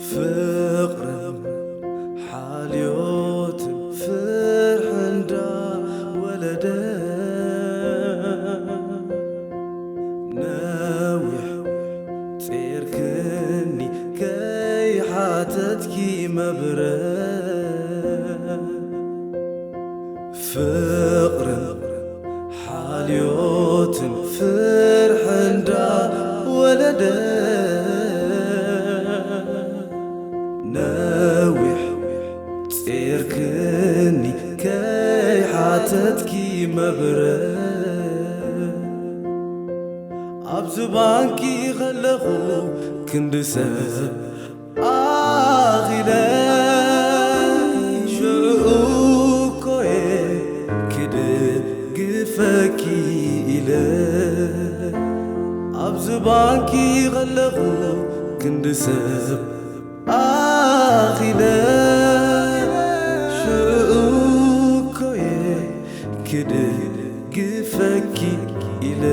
ፍቕርን ሓልዮትን ፍርሒ እንዳወለደ፣ ነዊሕ ጼርክኒ ከይሓተትኪ መብረ። ፍቕርን ሓልዮትን ፍርሒ እንዳወለደ፣ ነዊሕ ጼርክኒ ከይሓተትኪ መብረ። ኣብዚ ባንኪ ከለኹ ክንዲ ሰብ ኣኺለ፣ ሽዑ እኮየ ክድግፈኪ ኢለ። ኣብዚ ባንኪ ከለኹ ክንዲ ሰብ ኣኺለ፣ ሽዑ እኮየ ክድግፈኪ ኢለ።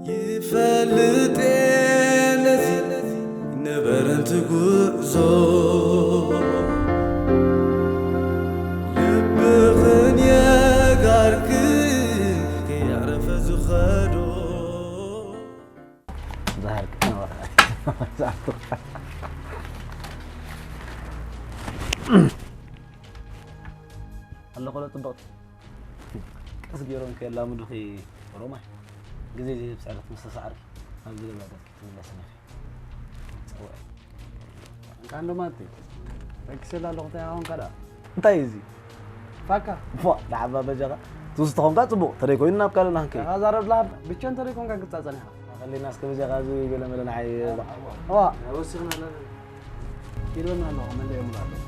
ይፈልጥ ነዚ ነበረን ትጉዕዞ፣ ልብኽን የጋርክን ከየዕረፈ ዝኸዶ። ዛርክ ኣለኾ ዶ ጽብቕቲ? ቀስ ገይሮም ከየላምዱኺ ሮማይ። ግዜ ዘይህብ ስዕረት ምስ ተሳዕርኪ፣ ናብ ዝገዛ ገጽኪ ክትምለስን ኢኺ። ጸውዒ። እንካ እንዶ ማቲ፣ ደቂሰላ ኣለኹ፣ እንታይ ኣሁን ከዳ? እንታይ እዩ እዚ? ፋካ። ፎ፣ ንዓባ በጃኻ። ትውስቲ ኾንካ ጽቡቕ፣ ተደይ ኮይኑ ናብ ካልእ ንኽንከይድ። ዛረብ ለሃብ፣ ብቻ እንተደይ ኮንካ ግጻ ጸኒሓ። ኣኸሊና እስከ በጃኻ እዚ ገለ መለ ንዓይ፣ ዋ። ዋ። ወሲኽና ኣለና። ኢልወና ኣለኹ፣ መለየሙላ ኣለኹ።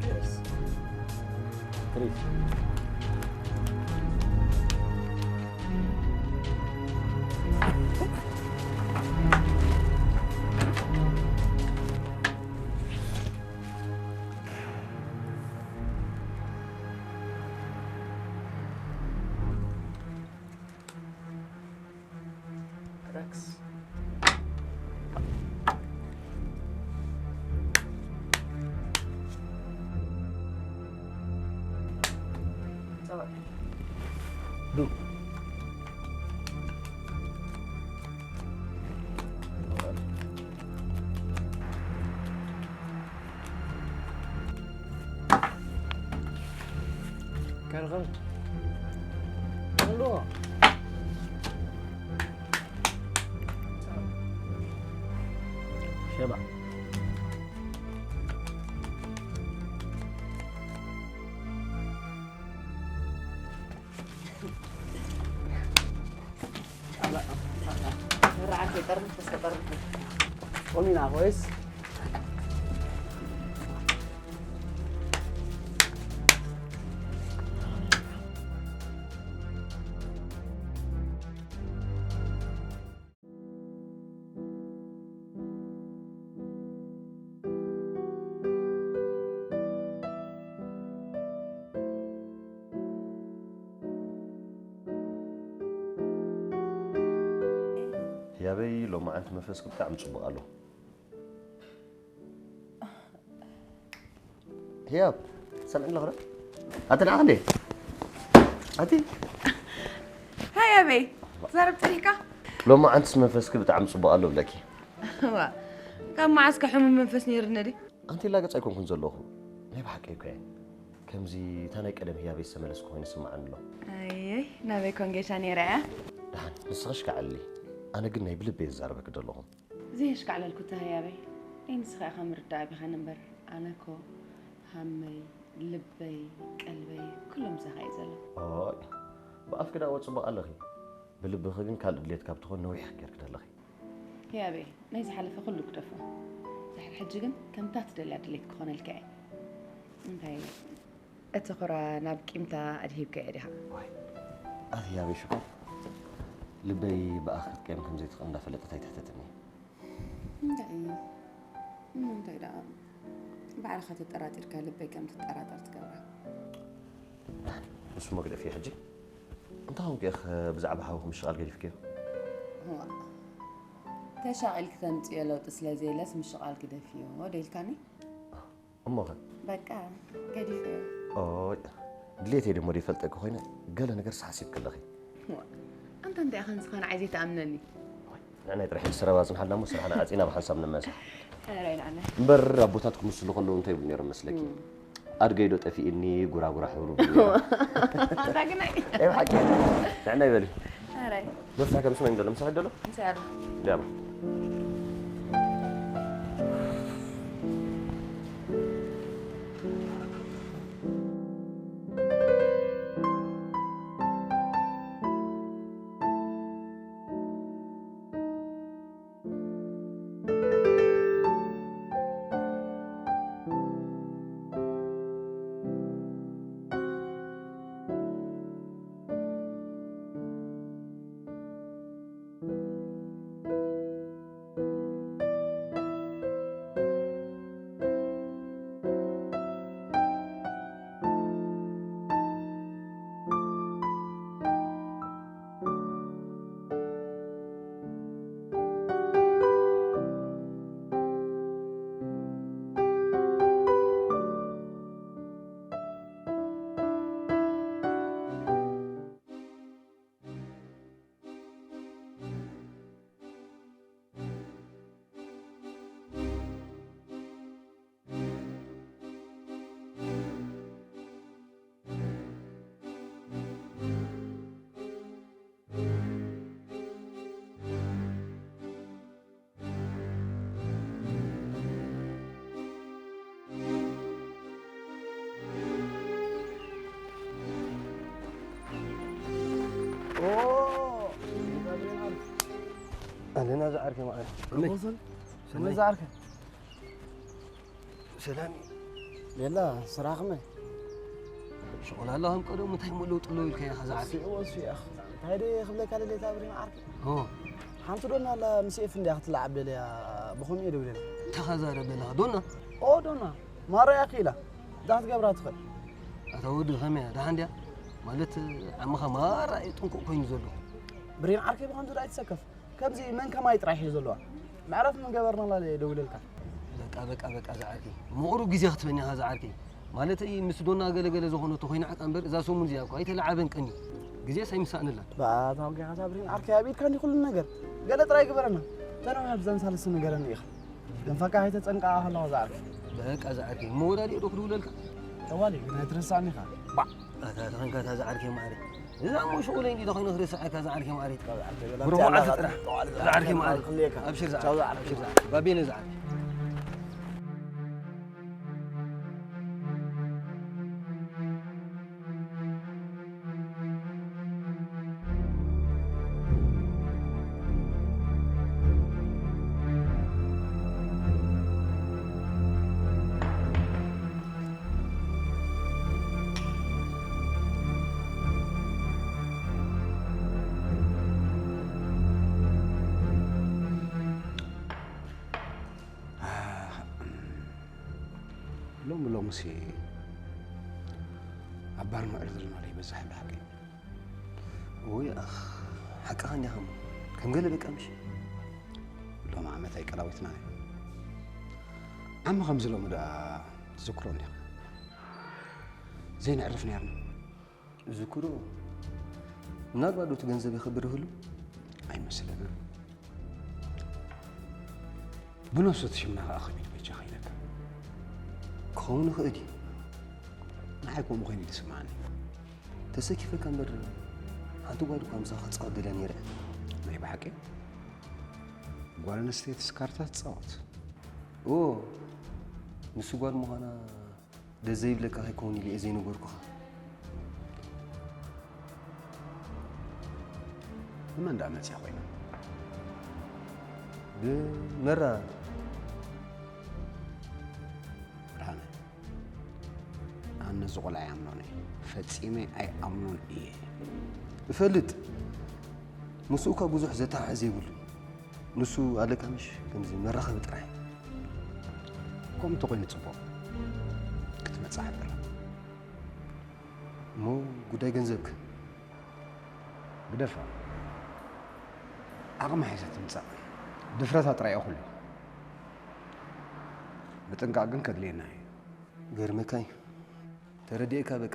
Yes. Chris. Rex. ሸባ። ርዓት የጠርንፍ ተሰጠርንፍ። ቆሚና ኮይስ። ህያበይ ሎማዓንቲ መንፈስኪ ብጣዕሚ ጽቡቕ ኣሎ። ህያብ፣ ሰምዕኒ ኣለኹ ዶ? ኣቲ ንዓኽ እንዴ? ኣቲ? ሃይ ኣበይ፣ ዛረብ ጸኒሕካ? ሎማዓንትስ መንፈስኪ ብጣዕሚ ጽቡቕ ኣሎ ብለኪ። ዋ፣ ካብ መዓስ ከ ሕሙም መንፈስ ነይርኒ ድየ? ኣንቲ ላገጽ ኣይኮንኩን ዘለኹ። ናይ ብሓቂ እኮ እየ። ከምዚ እታ ናይ ቀደም ህያበይ ዝተመለስኩ ኮይኑ ይስምዓኒ ኣሎ። ኣየይ፣ ናበይ ኮን ጌሻ ነይረ እያ? ደሓን፣ ንስኽሽ ከዓሊ። ኣነ ግን ናይ ብልበይ ዝዛረበኪ ዘለኹ። ዘየሽካዕለልኩ እታ ህያበይ። ኣይ ንስኻ ኢኻ ምርዳእ ቢኻኒ እምበር፣ ኣነ እኮ ሃመይ፣ ልበይ፣ ቀልበይ፣ ኩሉ ምሳኻ እዩ ዘሎ። ኦይ፣ ብኣፍኪ ደኣ ወ ጽቡቕ ኣለኺ። ብልብኺ ግን ካልእ ድሌት ካብ ትኾን ነዊሕ ጌርኪ ደለኺ። ያቤ፣ ናይ ዝሓለፈ ኩሉ ግደፎ። ድሕሪ ሕጂ ግን ከምታ ትደልያ ድሌት ክኾነልካ እየ። እንታይ፣ እቲ ኹራ ናብ ቂምታ ኣድሂብካዮ ዲኻ? ዋይ፣ ኣቲ ያቤ ሽኮር፣ ልበይ ብኣኺ ክትቀየም ከም ዘይትኽእል እንዳፈለጠት ኣይትሕተትኒ። እንታይ፣ እንታይ ደኣ ባዕልኻ ተጠራጢርካ ልበይ ከም ትጠራጠር ትገብራ? ንሱ መግደፊ ሕጂ እንታይ ኾንኪ ኢኺ ብዛዕባ ሓውኺ ምሽቓል ገዲፍክዮ? እዋ፣ ተሻቒልኪ ተምፅዮ ለውጢ ስለ ዘየለስ ምሽቓል ግደፍዮ ዶ ኢልካኒ? እሞኸ? በቃ፣ ገዲፈዮ። ኦይ፣ ድሌተይ ደሞ ዘይፈልጠኪ ኮይነ ገለ ነገር ሓሲብኪ ኣለኺ። እዋ፣ ኣንታ እንታይ ኢኻ ንስኻ ንዓይ ዘይትኣምነኒ? ንዕናይ ጥራሕ ኢሉ ሰረባ ኣጽንሓልና እሞ ስራሕና ዓጺና ብሓንሳብ ንመሳሕ። ሕራይ ንዓና። እምበር ኣቦታትኩም ምስሉ ከለዉ እንታይ ይብሉ ነይሮም መስለኪ? እም። ኣድገይ ዶ ጠፊእኒ ጉራጉራ ሕብሩ ብሉ ነይሮም። ኣንታ ግናይ። ናይ ብሓቂ። ንዕናይ በሊ። ሕራይ። መፍታሕ ከም ስመይ እንደሎ ምሳሕ ደሎ? እንታይ ኣሎ? ዳማ። ኣለና ዝዓርከ ማለት። ከመይ? ከመይ ዝዓርከ? ሰላም እዩ። ቤላ፣ ስራሕ ከመይ? ሽቑል ኣሎ ከም ቀደሙ፣ እንታይ እሞ ለውጢ ኣለዎ ኢልካ ኢኻ ዝዓርከ? ወሲ፣ ወሲ፣ ኣኽ። እንታይ ደይ ክብለካ ደልየ፣ ኣብሪም ዓርከ? ኦ። ሓንቲ ዶና ኣላ፣ ምስ ኤፍ እንድያ ክትለዓብ ደልያ፣ ብኸምኡ እየ ደውለልካ። እንታይ ኢኻ ዛረብ ዘለኻ? ዶና? ኦ፣ ዶና። ማራ እያ ክኢላ። እንታይ ክትገብራ ትኽእል? ኣታ ወዲ ከመይ እያ? ደሓን ድያ? ማለት፣ ዓመኻ ማራ እዩ ጥንቁቕ ኮይኑ ዘሎ። ብሬን ዓርከይ፣ ብኸምዚ ዶ ኣይትሰከፍ? ከምዚ መን ከማይ ጥራሕ እዩ ዘለዋ። መዕረፍ ምን ገበርናላ ደውለልካ። በቃ፣ በቃ፣ በቃ፣ ዝዓርከይ። ምቑሩ ግዜ ክትበኒ ኢኻ ዝዓርከይ። ማለተይ፣ ምስ ዶና ገለ ገለ ዝኾነቶ ኮይና ሓቃ እምበር፣ እዛ ሰሙን እዚኣ እኮ ኣይተለዓበን ቀኒ። ግዜስ ኣይምሳእንላን። ብኣታ ወጊኻ ሳብሪን ዓርከይ፣ ኣብ ኢድካ እንዲ ኩሉ ነገር። ገለ ጥራይ ግበረና። ተነውሐ ብዘን ሳልስ ንገረኒ ኢኻ። ደንፋካ ኣይተጸንቃ ከለኻ ዝዓርከይ። በቃ ዝዓርከይ። መወዳድኡ ዶ ክድውለልካ? ጠዋሊ፣ ግን ኣይትረሳኒ ኢኻ። ባዕ። ኣታ ተኾንካ እታ ዝዓርከይ ማዕረ። እዛ እሞ ሽቑለይ እንዲ ተኾይኑ ክርስዓካ ዝዓርከይ ማዕረ። ዝዓርከይ በላ ብሩኽ መዓልቲ ጥራሕ። ዝዓርከይ ማዕረ። ክልኤካ። ኣብሽር ዝዓርከይ። ቻው ዝዓርከይ። ኣብሽር ዝዓርከይ። ባቤነ ዝዓርከይ። ሎሚ ሎምሲ ኣብ ባር ምዕር ዝልማዶ ይበዝሕ ኣሎ ሓቂ። ውይ ኣኽ፣ ሓቅኻ እንዲኻ እሞ። ከም ገለ በቃ ምሽ። ሎሚ ዓመት ኣይቀላዊትና እዩ። ዓሚ ከምዚ ሎሚ ደኣ ትዝክሮ እንዲኻ። ዘይነዕርፍ ነይርና። ዝክሮ፣ ምናልባት ዶ እቲ ገንዘብ የኽብር ይህሉ? ኣይመስለንን። ብነፍሱ እቲ ሽምና ከኣ ከቢድ በጃኻ ኢለካ። ክኸውን ይኽእል እዩ። ንዓይ ከምኡ ኮይኑ እዩ ዝስምዓኒ። ተሰኪፈካ እምበር፣ ሓንቲ ጓል እኳ ምሳኻ ክጻወት ደልያ ነይረ። ናይ ብሓቂ? ጓል ኣንስተይትስ ካርታ ትጻወት? እዎ፣ ንሱ ጓል ምዃና ደስ ዘይብለካ ከይከውን ኢለ እየ ዘይነገርኩኻ። ንመን ደኣ መጺኣ ኮይና? መራ። ብርሃነ፣ ኣነ እዚ ቆልዓ ኣይኣምኖን እየ። ፈጺመ ኣይኣምኖን እየ። እፈልጥ። ምስኡ እኳ ብዙሕ ዘተሓሕዝ የብሉን። ንሱ ኣለካ ምሽ? ከምዚ መራኸቢ ጥራሕ። ከምኡ እንተኾይኑ ጽቡቕ። ክትመጽእ ሓደራ። እሞ ጉዳይ ገንዘብክ? ግደፋ። ዓቕሚ ሓይሳ ትምጻእ። ድፍረታ ጥራይ እያ ኩሉ። ምጥንቃቕ ግን ከድልየና እዩ። ገርመካይ። ተረዲኤካ በቃ።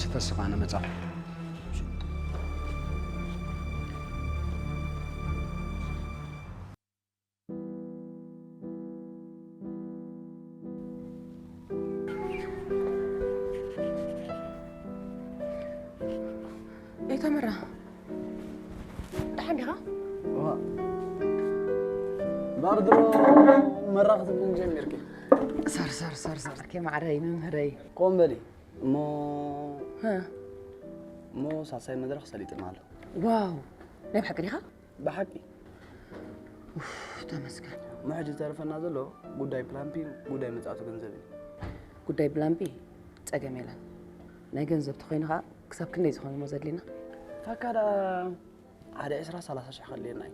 ስተስኻ ንመጻ። ኤይ ተመራ፣ ደሓን ዲኻ? እዋ። እምበኣር ድሮ መራ ክትብልኒ ጀሚርኪ። ሰር፣ ሰር፣ ሰር፣ ሰር፣ ኬ ማዕረይ፣ መምህረይ። ቆም በሊ። እሞ፣ ሀ? እሞ ሳልሳይ መድረኽ ሰሊጥና ኣሎ። ዋው! ናይ ብሓቂ ዲኻ? ብሓቂ። ኡፍ፣ ተመስገን። እሞ ሕጂ ዝተረፈና ዘሎ ጉዳይ ፕላን ፒን ጉዳይ መጻእቱ ገንዘብ እዩ። ጉዳይ ፕላን ፒ ጸገም የለን። ናይ ገንዘብ ተኾይኑ ኸኣ ክሳብ ክንደይ ዝኾነ እሞ ዘድልየና? ታካ ደኣ ሓደ ዕስራ ሰላሳ ሽሕ ከድልየና እዩ።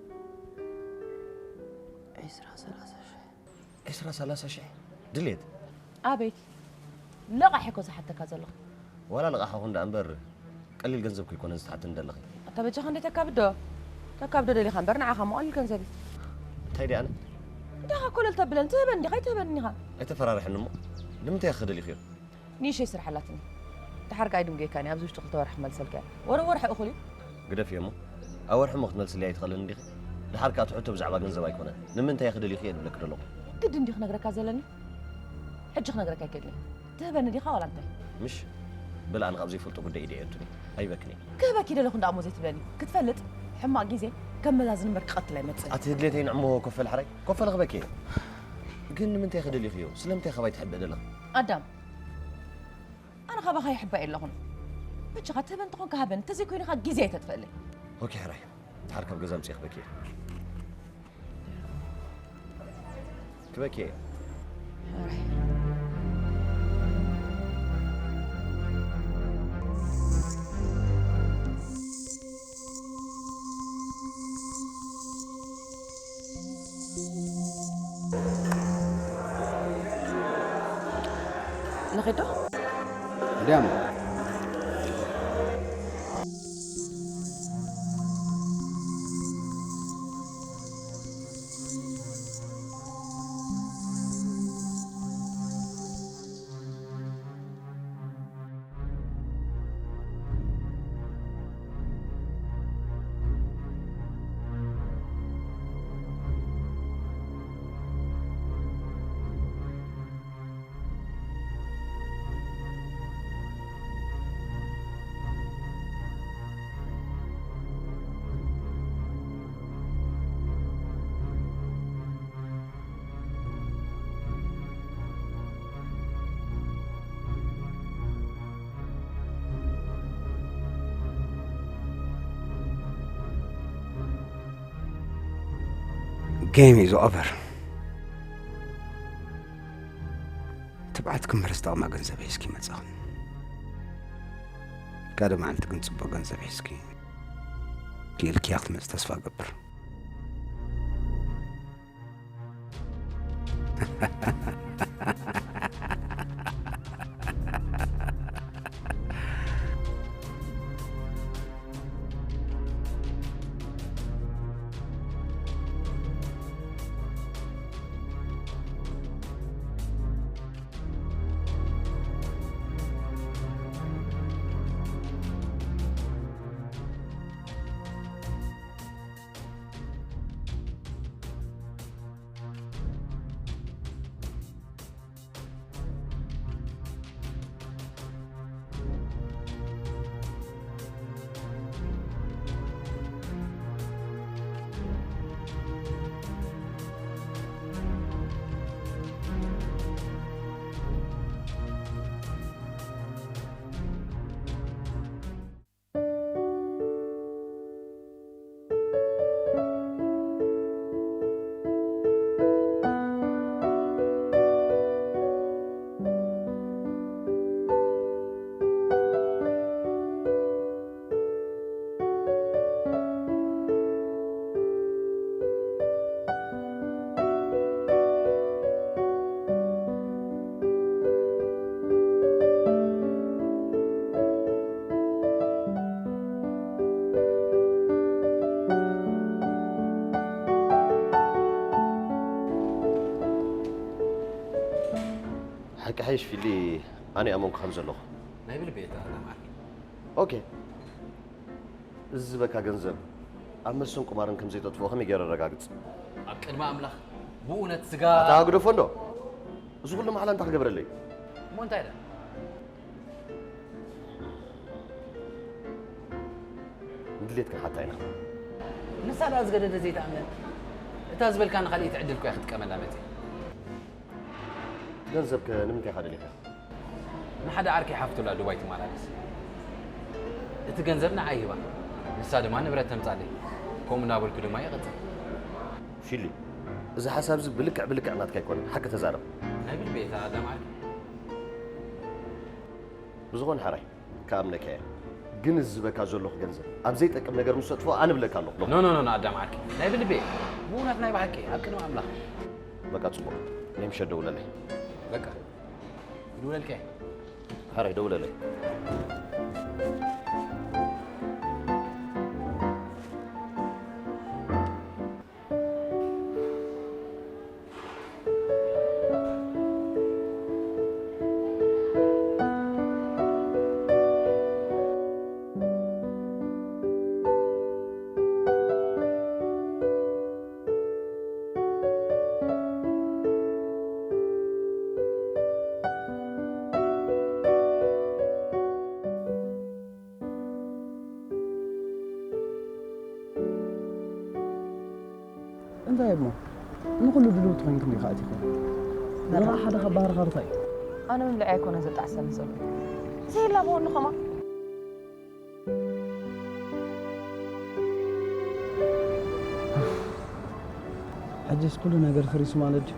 ዕስራ ሰላሳ ሽሕ? ዕስራ ሰላሳ ሽሕ ድሌት? ኣቤት። ለቓሕ እኮ ዝሓተካ ዘለኹ። ዋላ ልቓሕ ኹን ደኣ እምበር፣ ቀሊል ገንዘብ ከይኮነ ዝትሓተኒ ዘለኺ። ኣታ በጃኻ እንዴ ተካብዶ? ተካብዶ ደሊኻ እምበር፣ ንዓኻ እሞ ቀሊል ገንዘብ እዩ። እንታይ ደኣ ኣነ? እንዲኻ ኮለል ተብለኒ፣ ትህበኒ ዲኻ ኣይትህበኒ ኢኻ? ኣይተፈራርሕኒ እሞ። ንምንታይ ኢኺ ደሊኽዮ? ንእሽተይ ስራሕ ኣላትኒ። ደሓር ከኣ ኣይድንጉየካን እየ፣ ኣብዚ ውሽጢ ክልተ ወርሒ ክመልሰልካ እየ። ወረ ወርሒ እኹል እዩ። ግደፍዮ እሞ። ኣብ ወርሒ እሞ ክትመልስለይ ኣይትኽእልን እንዲኺ? ደሓር ከኣ እቲ ሕቶ ብዛዕባ ገንዘብ ኣይኮነን። ንምንታይ ኢኺ ደሊኽዮ እየ ዝብለኪ ዘለኹ። ግድን ድዩ ክነግረካ ዘለኒ? ሕጂ ክነግረካ ኣይክእልን እየ። ትህበኒ ዲኻ ዋላ እንታይ? ምሽ? በል ኣነ ካብ ዘይፈልጦ ጉዳይ ኢደ የእቱኒ። ኣይበክን እየ። ክህበኪ ደለኹ እንዳ እሞ ዘይትብለኒ። ክትፈልጥ፣ ሕማቕ ግዜ ከም መዛዝን እምበር ክቐትል ኣይመጽእን። ኣቲ ህድሌተይ ንዕሞ ኮፈል ሕራይ፣ ኮፈል ክበኪ እየ። ግን ንምንታይ ኢኺ ደሊኽዮ? ስለምንታይ ኢኺ ካባይ ትሕብእ ደለኺ? ኣዳም፣ ኣነ ካባኻ ይሕባእ የለኹን። በጃኻ ትህበን እንተኾንካ ሃበን፣ እንተዘይኮይኑ ኸኣ ግዜ ኣይተጥፍኣለይ። ኦኬ፣ ሕራይ። ደሓር ካብ ገዛ ኣምጺኤ ክበኪ እየ። ክበኪ እየ። ሕራይ። ንኺድ ዶ? ድያም። Game is over. ትብዓት ክምህር ዝጠቕማ ገንዘብ ሒዝኪ መጻኽን። ካልእ መዓልቲ ግን ጽቡቕ ገንዘብ ሒዝኪ ክኢልክያ ክትመጽ ተስፋ እገብር። ደቂ ሓይሽ ፊሊ ኣነ ኣመንኩ ከም ዘለኹ። ናይ ብልቢ እየ ተኣላም ዓርኪ። ኦኬ። እዚ ዝበካ ገንዘብ ኣብ መስተን ቁማርን ከም ዘይተጥፍኦ ከመይ ገይረ ኣረጋግጽ? ኣብ ቅድሚ ኣምላኽ ብእውነት ስጋ ኣታ ግደፎ እንዶ። እዚ ኩሉ ማዕላ እንታይ ክገብረለይ? እሞ እንታይ ደኣ? ንድሌትካ ሓታ ኢና። ንሳ ደኣ ዝገደደ ዘይትኣምን። እታ ዝበልካ ንኻልእ ትዕድል ኮያ ክትጥቀመላ መጽእ። ገንዘብ ከ ንምንታይ ኢኻ ደሊኻ? ንሓደ ዓርከይ ሓፍቱ ኣላ ዱባይ ትመላለስ። እቲ ገንዘብ ንዓይ ሂባ። ንሳ ድማ ንብረት ተምጻለይ። ከምኡ እናበልኩ ድማ ይቐጽል። ፊሊ፣ እዚ ሓሳብ እዚ ብልክዕ ብልክዕ ናትካ ኣይኮነን። ሓቂ ተዛረብ። ናይ ብልቢ እየ ተኣላም ዓርከይ። ብዝኾነ ሕራይ፣ ክኣምነካ እየ። ግን እዚ ዝበካ ዘለኹ ገንዘብ ኣብ ዘይጠቅም ነገር ምስ ተጥፍኦ ኣነ ብለካ ኣለኹ። ኖ፣ ኖ፣ ኖ፣ ኖ፣ ኣዳም ዓርከይ። ናይ ብልቢ እየ። ብእውነት ናይ ብሓቂ ኣብ ቅድሚ ኣምላኽ። በቃ ጽቡቕ። ናይ ምሸት ደውለለይ። በቃ። ይድውለልካ እየ። ሕራይ ደውለለይ። እንታይ እሞ? ንኹሉ ድልውቲ ኮይንክን ዲኻ ኣቲኽን? ንዓኣ ሓደ ካብ ባህርኻ እንታይ እዩ? ኣነ ምብልዐይ ኣይኮነን ዘጣዕሰኒ ዘሎ። ዘይላ ብወኒ ኸማ። ሕጂስ ኩሉ ነገር ፈሪሱ ማለት ድዩ?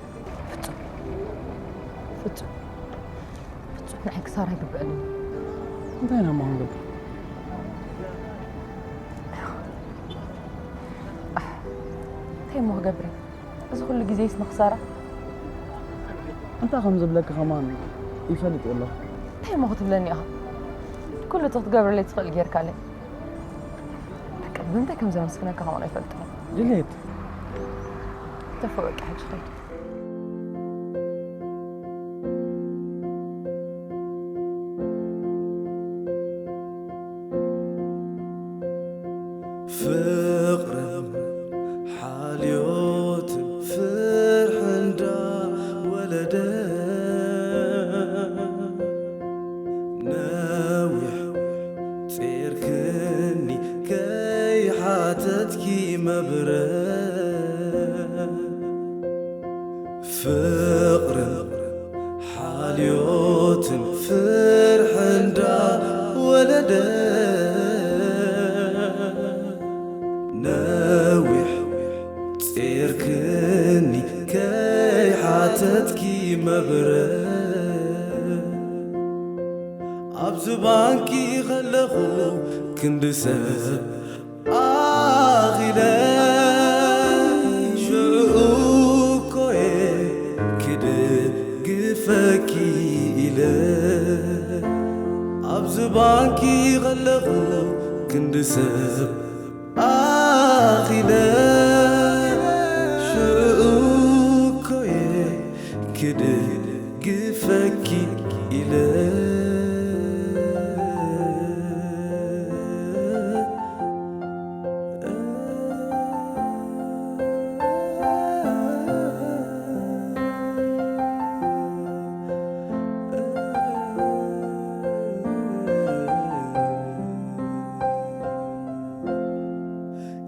ፍጹም። ፍጹም። ፍጹም ንዓይ ክሳራ ኣይግብአንን። እንታይ ኢና እሞ ክንገብር? ኣሕ፣ እንታይ እሞ ክገብር እየ? እዚ ኩሉ ግዜስ ንኽሳራ? እንታይ ከም ዝብለኪ ከማን ይፈልጥ እየ ኣለኹ። እንታይ እሞ ክትብለኒ ኢኻ? ኩሉ እቲ ክትገብረለይ ትኽእል ጌርካለይ። በቃ ብምንታይ ከም ዘመስግነካ ከማን ኣይፈልጥን እየ። ድሌት። ተፎ በቃ ሕጂ ኸይድ። ፍቕርን ሓልዮትን ፍርሕን እንዳወለደ፣ ነዊሕ ጼርክኒ ከይሓተትኪ መብረ። ፍቕርን ሓልዮትን ፍርሕን እንዳወለደ፣ ነዊሕ ጼርክኒ ከይሓተትኪ መብረ። ኣብዚ ባንኪ ከለኹ ክንዲ ሰብ ኣኺለ፣ ሽዑ እኮ እየ ክድግፈኪ ኢለ። ኣብዚ ባንኪ ከለኹ ክንዲ ሰብ ኣኺለ፣ ሽዑ እኮ እየ ክድግፈኪ ኢለ።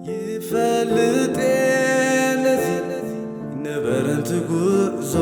ይፈልጥ ነዚ ነበረን ትጉዕዞ።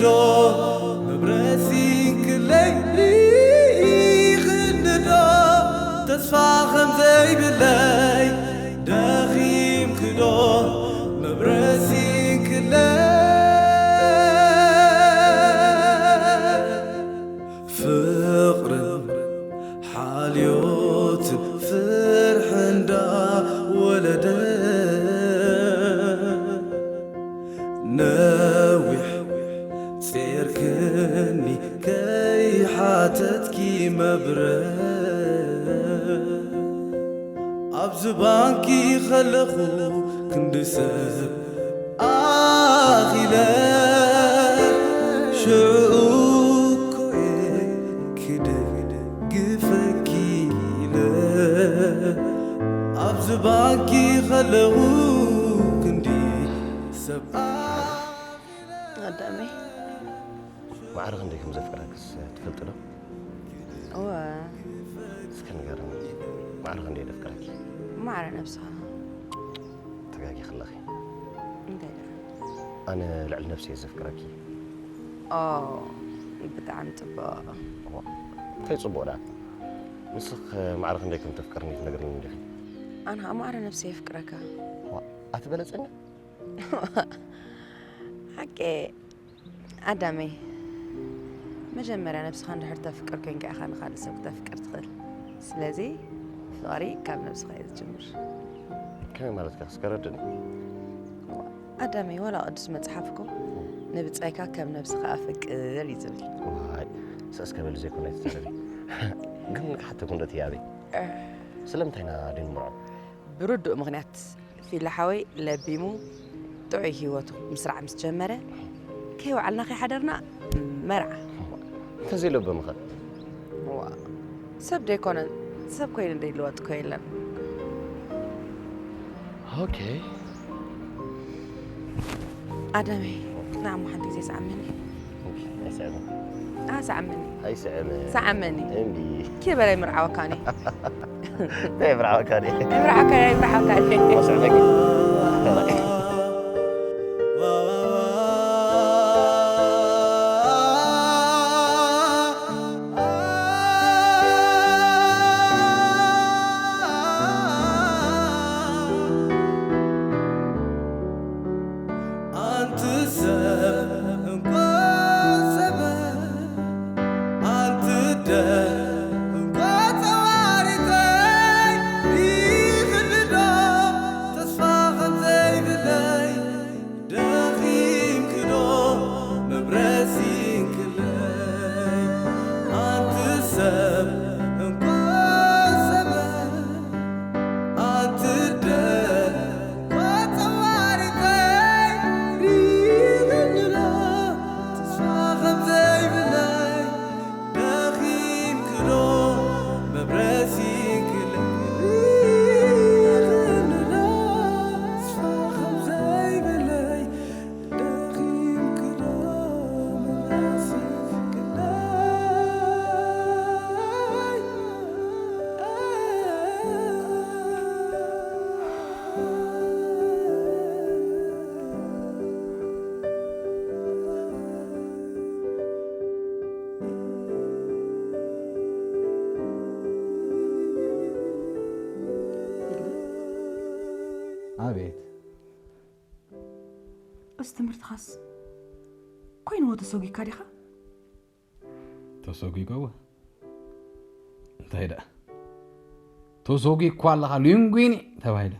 ዶ መብረሲን ክለይ ሪኽኒ ዶ ተስፋ ከም ዘይብለይ ደኺምኪ ዶ መብረሲን ክለይ ፍቕርን ሓልዮትን ፍርሒ እንዳወለደ ነዊሕ ጼርክኒ ከይሓተትኪ መብረ ኣብዚ ባንኪ ከለኹ ክንዲ ሰብ ኣኺለ ሽዑ እኮ እየ ክደግፈኪ ኢለ ኣብዚ ባንኪ ከለኹ ክንዲ ሰብ ኣኺለ ኣዳመይ ማዕረ ክንደይ ከም ዘፍቅረክስ ትፈልጢ ዶ? እወ እስከ ንገርኒ። ማዕረ ክንደይ ዘፍቅረኪ? ማዕረ ነብስኻ ተጋጊኺ ኣለኺ። እንታይ ደኣ? ኣነ ልዕሊ ነብሰይ እየ ዘፍቅረኪ። ኦ ብጣዕሚ ፅቡቕ። እዋ፣ እንታይ ፅቡቕ ደኣ? ንስኽ ማዕረ ክንደይ ከም ተፍቅርኒ ትነግርኒ እንዲኺ? ኣነ ከዓ ማዕረ ነብሰይ የፍቅረካ። እዋ፣ ኣትበለፀኒ? ሓቂ ኣዳመይ መጀመርያ ነብስኻ እንድሕር ተፍቅር ኮንካ ኢኻ ንኻልእ ሰብ ክተፍቅር ትኽእል። ስለዚ ፍቕሪ ካብ ነብስኻ እዩ ዝጅምር። ከመይ ማለትካ እስከ ረድእኒ። ኣዳመይ ዋላ ቅዱስ መፅሓፍ እኮ ንብፃይካ ከም ነብስኻ ኣፍቅር እዩ ዝብል። ዋይ፣ ሰስከ በሊ ዘይኮነ ኣይትዛረቢ። ግን ክሓተኩም ዶ ትያበይ? ስለምንታይ ኢና ደይንምርዖ? ብርዱእ ምኽንያት ፊላ ሓወይ ለቢሙ ጥዑይ ህይወቱ ምስራሕ ምስ ጀመረ ከይወዓልና ከይሓደርና መርዓ። እንተዘይለበምኸ? ዋ ሰብ ደይኮነ ሰብ ኮይኑ ደይልወጥ እኮ የለን። ኦኬ። ኣዳመይ ንዓሞ ሓንቲ ግዜ ሰዓመኒ። ኦኬ፣ ኣይስዕብን። ኣ ሰዓመኒ። ኣይስዕብን። ሰዓመኒ። እምቢ። ኪበላይ ምርዓወካኒ። እንታይ ምርዓወካኒ? ምርዓወካኒ ምርዓወካኒ። ወስዕበኪ። ኣንቲ ሰብ እንኮ ሰበ ኣንቲ ደ እንኮ ጸዋሪተይ ሪኽኒ ዶ ተስፋ ከም ዘይብለይ ደኺምኪ ዶ መብረሲንክለይ ኣንቲ ሰብ እንኮ ሰበ ኣንቲ ደ እንኮ ጸዋሪተይ ሪኽኒ ዶ ተስፋ ከም ዘይብለይ ደኺምኪ ዶ መብረሲንክለይ ሪኽኒ ዶ ተስፋ ከም ዘይብለይ ደኺምኪ ዶ መብረሲንክለይ ኣቤት እስ ትምህርትኻስ ኮይንዎ ተሰጒካ ዲኻ? ተሰጒጎ እንታይ ደኣ ተሰጒኳ ኣለኻ ሊንጉኒ ተባሂለ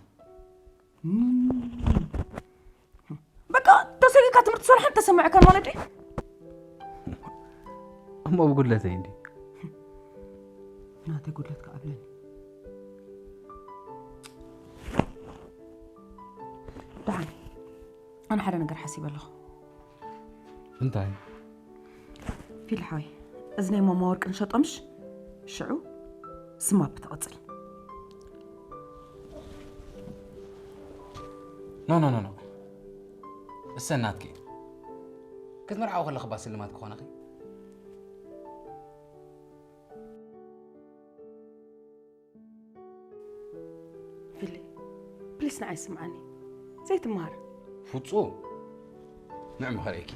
በቃ ተሰጊካ ትምህርቲ ሰልሓን ተሰምዐካን ማለት ድዩ እሞ ብጉድለተይ እንዲ ናተይ ጉድለት ከኣብለኒ ደሓን ኣነ ሓደ ነገር ሓሲበ ኣለኹ እንታይ ፊል ሓወይ እዚ ናይ ማማ ወርቂ ንሸጦምሽ ሽዑ ስማፕ ትቐፅል ኖ ኖ ኖ ኖ እሰ ናትኪ ክትምርዓው ከለኺ ባስልማት ክኾነኺ ፊሊ ፕሊስ ንዓይ ስምዓኒ ዘይትምሃር ፍጹም ንዕሚ ከርእየኪ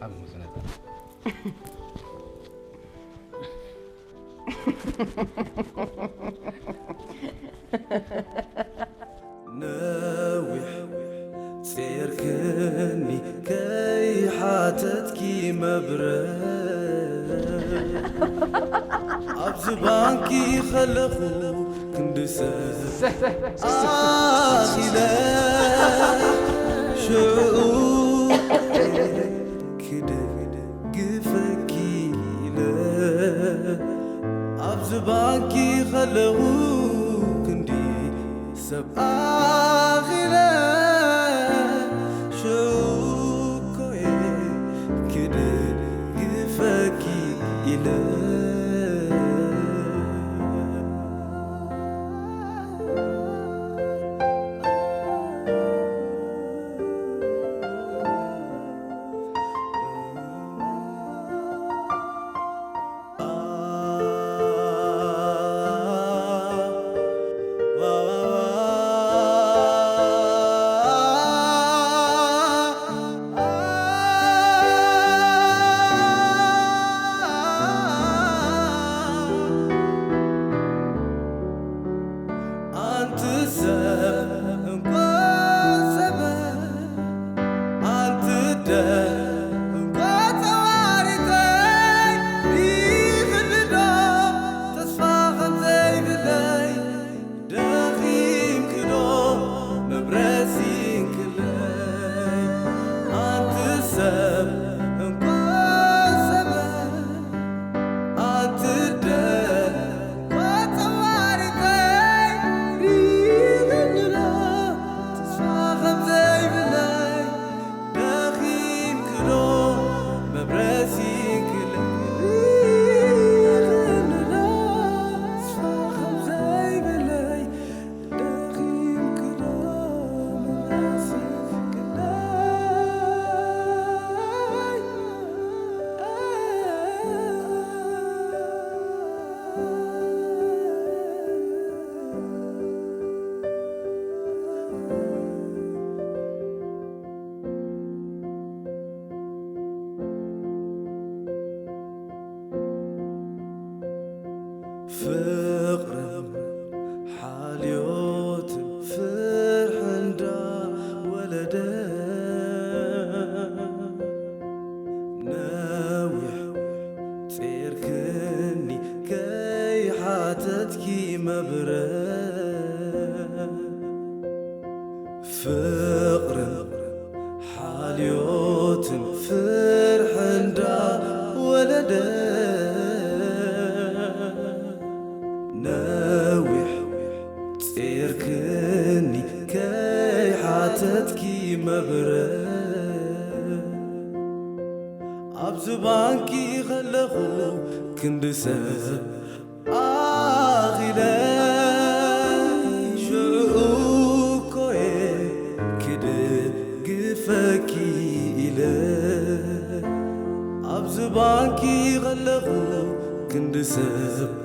ኣብ ዝመሰነታ። ነዊሕ ጼርክኒ ከይሓተትኪ መብረ ኣብዚ ባንኪ ከለኹ ክንዲ ሰብ ኣኺለ ሽዑ ክደግፈኪ ኢለ ኣብዚ ባንኪ ከለኹ ክንዲ ሰብ ኣኺለ ሽኮየ ክደግፈኪ ኢለ። ኣንቲ ሰብ እንኳ ሰበ ኣንቲ ደም እንኳ ተዋሪተይ ይኽልዶ ተስፋ ከም ዘይብለይ ደኺምክዶ መብረሲንክለይ ኣንቲ ሰብ እንኳ ሰበ ኣንቲ ደም እንኳ ተዋሪተይ ሪግንሎ ተስፋ ከም ዘይብለይ ደኺምክዶ መብረሲንክለይ ሪግንሎ ተስፋ ከም ዘይብለይ ደኺምክዶ መብረሲንክለይ ፍቕርን ሓልዮትን ፍርሕን ዳ ወለደ ነዊሕ ጼርክኒ ከይሓተትኪ መብረ ፍቕርን ሓልዮትን ፍርሕን ዳ ወለደ ነዊሕ ጼርክኒ ከይሓተትኪ መብረ ኣብዚ ባንኪ ከለኹ ክንዲ ሰብ ኣኺለ ሽዑ እኮየ ክድግፈኪ ኢለ ኣብዚ ባንኪ ከለኹ ክንዲ ሰብ